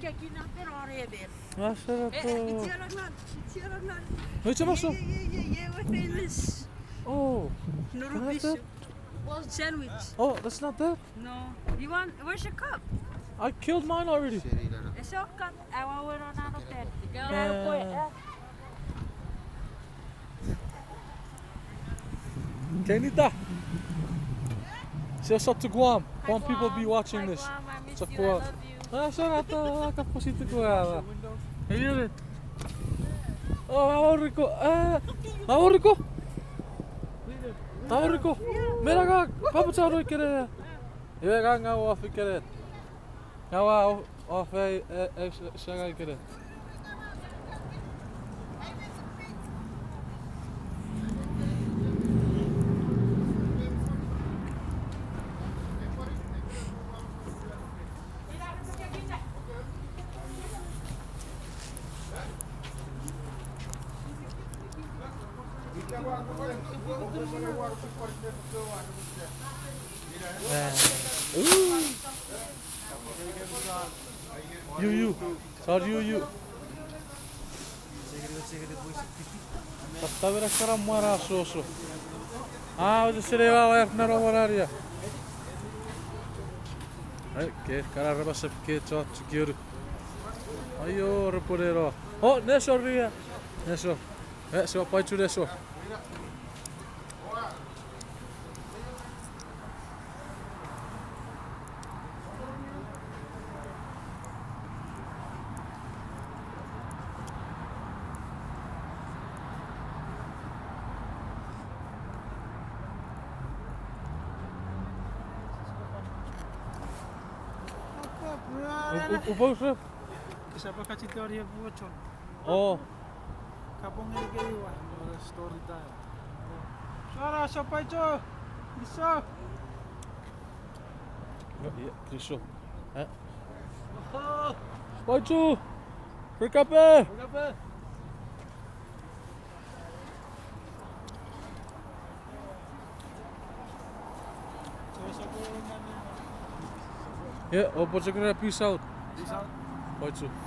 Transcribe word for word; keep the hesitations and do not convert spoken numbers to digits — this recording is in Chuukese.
Asa na to. It's here, look, look. It's here, look, look. Wait, it's almost. Yeah, yeah, yeah, yeah, yeah, we're famous. Oh. Noodle fish. Sandwich. Oh, that's not bad. No. You want, where's your cup? I killed mine already. It's your cup. I want one on the bed. Kenita. Say what's up to Guam. Guam people be watching this. What's up, Guam? Ah, shout out to, uh, Kapusi to Guam. Hey, you hear it? Oh, Maoriko. Ah, Maoriko. Maoriko. Menanga, Papa Charo ikene. Iwe nga nga off ikene. Nga wa off, off, eh, eh, eh, sh-, shangai ikene. Eh. Uu. Yu, yu. Sor yu, yu. Tatta mena kana mwana soso. Ah, ote sene wa wer nano mwana ria. Ai, ke, kana rema sep ke chok chikioru. Aio, repwe neno. Oh, nesor ria. Nesor. Eh, se wa paichu nesor. U-, u-, upose? Sapa kachito ria puochon. Oh. Kapong ngeni keiwa. Story time. Sora, sopaicho. Iso. Iso. Eh? Oho. Paichu. Rikape. Rikape. Ye, oupwe chok era peace out. Peace out. Paichu.